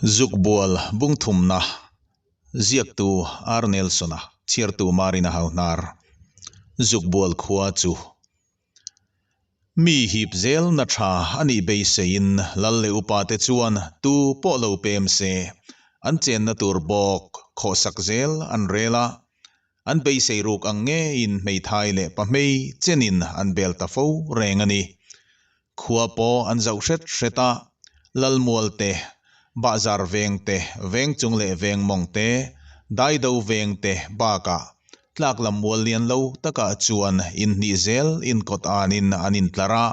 Zukbual bungthumna ziaktu R Nelson-a chhiartu Marina Hauhnar Zukbual khua chu mi hip zelna tha a nih beiseiin lal leh upa te chuan tu pawh lo pem se an chenna tur bawk khawhsak zel an rel a, an beisei ruk ang ngeiin hmeithai leh pahmei chenin an bel ta fo reng a ni. Khua pawh an zoh hret hret a, Lalmual te, Bahzar veng te, veng chung leh veng mawng te, Daido veng te bakah tlak lam mual lian lo takah chuan inhnih zel inkawt anin an intlar a.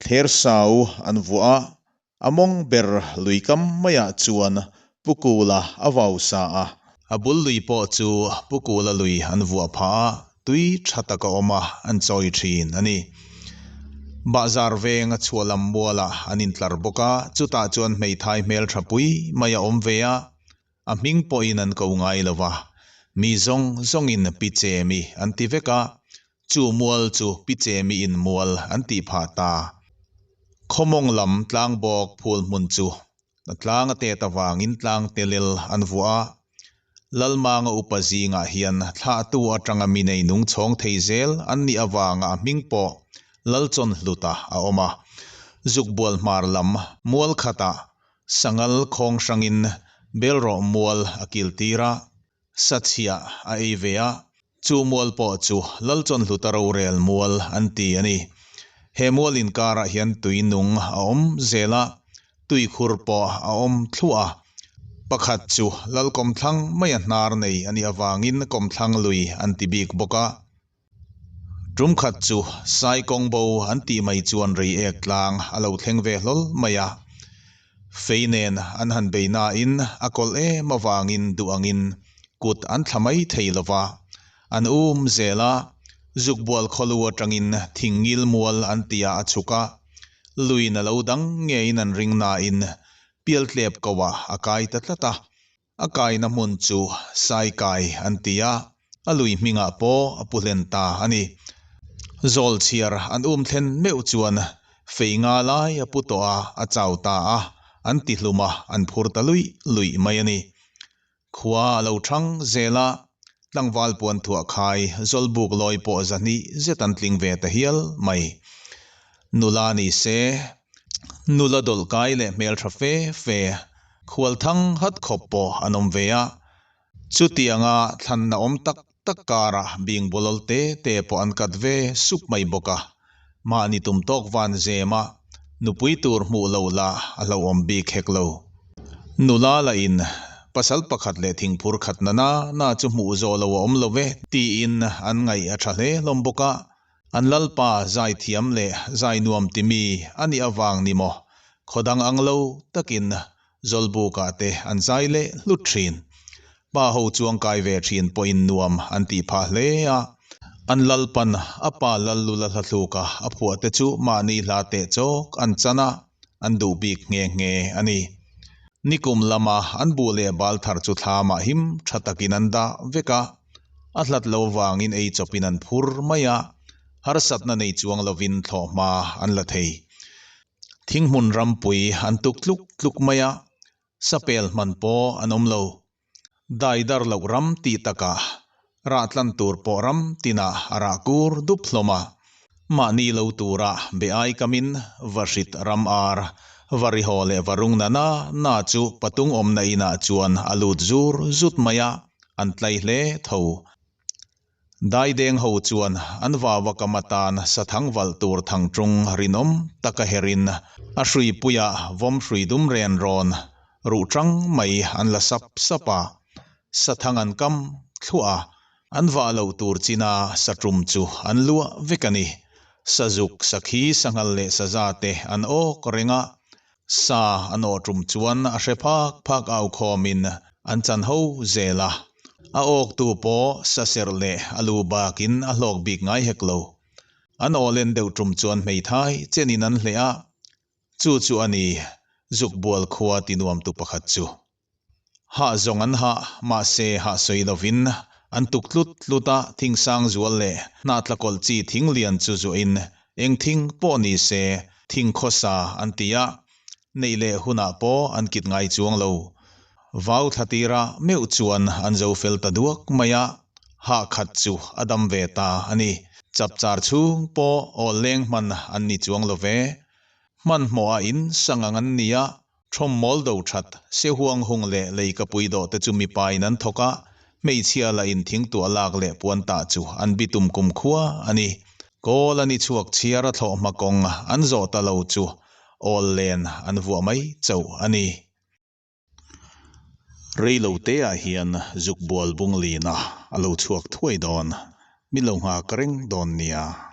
Thler sau an vuah a, a mawng ber lui kam maiah chuan Pu Kula a vau sa a. A bul lui pawh chu Pu Kula lui an vuah phah a, tui tha tak a awm a, an chawi thin a ni. Bahzar veng a chhuah lam mualah an intlar bawk a, chutah chuan hmeithai hmel tha pui mai a awm ve a, a hming pawhin an ko ngai lo va, mi zawng zawngin Pi Chemi an ti vek a, chu mual chu Pi Chemi in mual an tih phah ta. Khawmawng lam tlangbawk phul hmun chu A tlang a tet avangin tlang telel an vuah a, Lalmanga upa zingah hian thlahtu atanga mi nei nung chhawng thei zel an nih avanga a hming pawh Lalchawnhluta a awm a. Zukbual hmar lam mual khatah Sangal khawng hrangin Belrawh mual a kil tir a, Sachhiah a ei ve a, chu mual pawh chu Lalchawnhluta rorel mual an ti a ni. He mual inkarah hian tui nung a awm zel a, tui khur pawh a awm thluah a. Pakhat chu Lal kawmthlang maia hnar nei a nih avangin kawmthlang lui an ti bik bawk a. Tum khat chu Sai kawng bo an tih mai chuan rei ek tlang a lo thleng ve hlawl mai a. Fei nen an han bei nain a kawlh em avangin duh angin kut an thla mai thei lo va. An um zel a, Zukbual khawlu atangin thing ngil mual an tihah a chhuk a. Luin a lo dang ngeiin an ring nain pialtlep koah a kai ta tlat a. A kaina hmun chu Saikai an ti a, a lui hmingah pawh a pu hlen ta a ni. Zawl chhiar an um thlen meuh chuan fei nga lai a pu tawh a, a chau ta a, an ti hlum a, an phur ta luih luih mai a ni. Khua a lo thang zel a, tlangval puan thuah khai Zawlbuk lawi pawh zahnih zet an tling ve ta hial mai. Nula ni se, nula dawlh kai leh hmeltha fe fe, khual thang hat khawp pawh an awm ve a. Chutianga thlanna awm tak tak karah bing bawlawl te te pawh an kat ve sup mai bawk a. Mahni tum tawk van zema nupui tur hmuh lo lah a hlauhawm bik hek lo. Nula lah in pasal pakhat leh thingphur khat na na na chu hmuh zawh lo a awm lo ve tiin an ngaih a tha hle hlawm bawk a. An lalpa zaithiam leh zai nuam timi a nih avang ni maw? Khaw dang ang lo takin Zawlbukah te an zai leh hlut thin. Pa ho chuang kai ve thin pawhin nuam an tih phah hle a. An lalpan a pa Lallula hla thluka a phuah te chu mahni hla teh chawk an chan a, an duh bik nghe nghe a ni. Nikum lama an buh leh bal thar chu thlamah him tha takin an dah vek a. A hlat lo vangin ei chawpin an phur mai a, harsatna nei chuang lovin thlawhhma an la thei. Thinghmun rampui an tuk tluk tluk mai a, sapel hman pawh an awm lo. Dai dar loh ram tih takah rah tlan tur pawh ram tinah a rah kur dup hlawm a. Mahni lo tura be ai kamin Vahrit ram ar, Varihaw leh Varung na na na chu patung awmna inah chuan a lut zur zut mai a, an tlai hle tho. Daideng ho chuan an vava kam atan sathang valh tur thangṭung rinawm taka herin a hruipuiah vawm hrui dum ren rawn ruh ṭang mai an la sap sap a, sathang an kam thluah a, an vah loh tur china saṭum chu an luah vek a ni. Sazuk, sakhi, sanghal leh saza te an awk reng a, Sa an awh tum chuan a hre phak phak au khawmin an chan ho zel a, a awktu pawh sa serh leh a lu bakin a hlawk bik ngai hek lo. An aw len deuh tum chuan hmeithai chenin an hleh a, chu chu a ni Zukbual khua ti nuamtu pakhat chu. Hah zawng an hah, mahse hah sawi lovin an tuk tlut tlut a, thing sang zual leh hnah tla kawlh chi thing lian chu zuahin eng thing pawh ni se thing khawsa an ti a, neih leh hunah pawh an kit ngai chuang lo. Vau thla tira meuh chuan an zo fel ta duak mai a, hah khat chu a dam ve ta a ni. Chapchar chhung pawh awl leng hman an ni chuang lo ve. Hmanhmawh a in sang ang an ni a, thawm mawl do that, se huang hung leh leikapui dawh te chu mipa in an thawk a, hmeichhia lah in thingtuah lak leh puan tah chu an bitum kumkhua a ni. Kawl a ni chhuak chhiar a thlawh hma kawng an zawh ta lo chu awl len an vuah mai chauh a ni. Reilo te ah hian zuk bual bung lin a, a lo chhuak thuai dawn. Min lo nghak reng dawn nia.